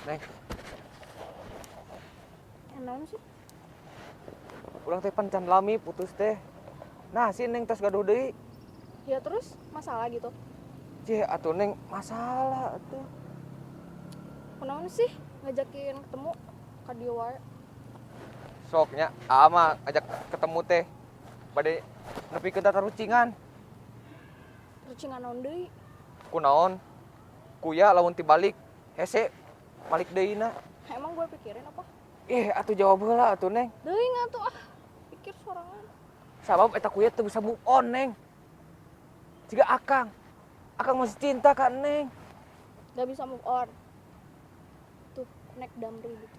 Neng, Naon sih? Urang teh pan can lami putus teh. Nah, si Neng tos gaduh deui. Ya terus masalah gitu? Cih, atuh Neng, masalah atuh. Kunaon sih ngajakin ketemu ka dieu wae? Sok nya, aa mah ngajak ketemu teh. Bade nepikeun tatarucingan. Rucingan naon deui? Kunaon? Kuya lamun tibalik hese balik deui na. Emang gue pikirin apa? Ih, atuh jawab heula atuh, Neng. Deui atuh ah. Pikir sorangan. Sabab eta kuya teu bisa move on, Neng. Jiga Akang. Akang masih cinta ka Neng. Gak bisa move on. Tuh, naik Damri gitu.